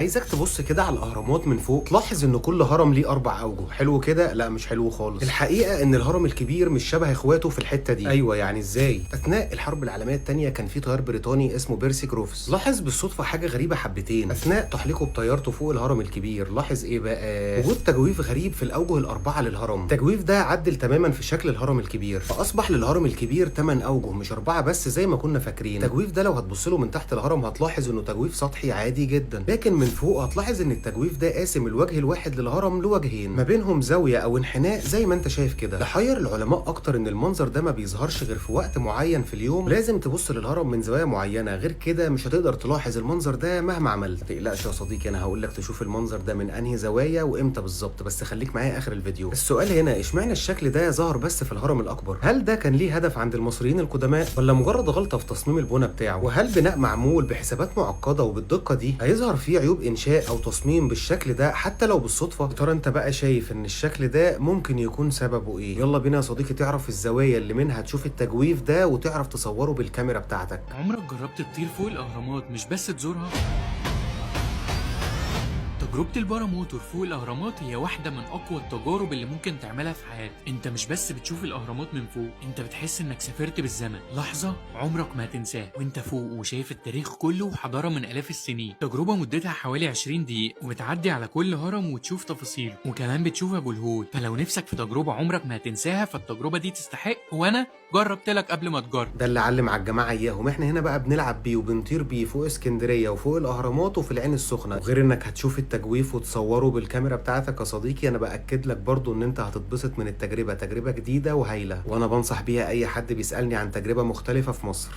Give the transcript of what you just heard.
عايزك تبص كده على الاهرامات من فوق، تلاحظ ان كل هرم ليه 4 اوجه. حلو كده؟ لا مش حلو خالص. الحقيقة ان الهرم الكبير مش شبه اخواته في الحتة دي. ايوه يعني ازاي؟ اثناء الحرب العالمية الثانية كان في طيار بريطاني اسمه بيرسي جروفز، لاحظ بالصدفة حاجة غريبة حبتين اثناء تحليقه بطيارته فوق الهرم الكبير. لاحظ ايه بقى؟ وجود تجويف غريب في الاوجه الاربعة للهرم. التجويف ده عدل تماما في شكل الهرم الكبير، فاصبح للهرم الكبير 8 اوجه مش 4 بس زي ما كنا فاكرين. التجويف ده لو هتبص له من تحت الهرم هتلاحظ انه تجويف سطحي عادي جدا، لكن من فوق هتلاحظ ان التجويف ده قاسم الوجه الواحد للهرم لوجهين ما بينهم زاوية او انحناء زي ما انت شايف كده. لحير العلماء اكتر ان المنظر ده ما بيظهرش غير في وقت معين في اليوم، لازم تبص للهرم من زوايا معينة، غير كده مش هتقدر تلاحظ المنظر ده مهما عملت. ما تقلقش يا صديقي، انا هقول لك تشوف المنظر ده من انهي زوايا وامتى بالظبط، بس خليك معايا اخر الفيديو. السؤال هنا، اشمعنى الشكل ده ظهر بس في الهرم الاكبر؟ هل ده كان ليه هدف عند المصريين القدماء ولا مجرد غلطه في تصميم البنى بتاعه؟ وهل بناء معمول بحسابات معقدة وبالدقه دي هيظهر فيه عيوب انشاء او تصميم بالشكل ده حتى لو بالصدفة؟ يا ترى انت بقى شايف ان الشكل ده ممكن يكون سببه ايه؟ يلا بينا يا صديقي تعرف الزوايا اللي منها تشوف التجويف ده وتعرف تصوره بالكاميرا بتاعتك. عمرك جربت تطير فوق الأهرامات مش بس تزورها؟ تجربة ال paramotor فوق الأهرامات هي واحدة من أقوى التجارب اللي ممكن تعملها في حياتك. أنت مش بس بتشوف الأهرامات من فوق، أنت بتحس إنك سافرت بالزمن، لحظة عمرك ما هتنساها وأنت فوق وشايف التاريخ كله وحضارة من آلاف السنين. تجربة مدتها حوالي 20 دقيقة وبتعدي على كل هرم وتشوف تفاصيله، وكمان بتشوف أبو الهول. فلو نفسك في تجربة عمرك ما هتنساها فالتجربة دي تستحق، وأنا جربت لك قبل ما تجرب. ده اللي علم على الجماعة اياهم. احنا هنا بقى بنلعب بيه وبنطير بيه فوق اسكندرية وفوق الاهرامات وفي العين السخنة. وغير انك هتشوف التجويف وتصوره بالكاميرا بتاعتك يا صديقي، انا باكد لك برضو ان انت هتتبسط من التجربة، تجربه جديدة وهايله، وانا بنصح بيها اي حد بيسالني عن تجربه مختلفة في مصر.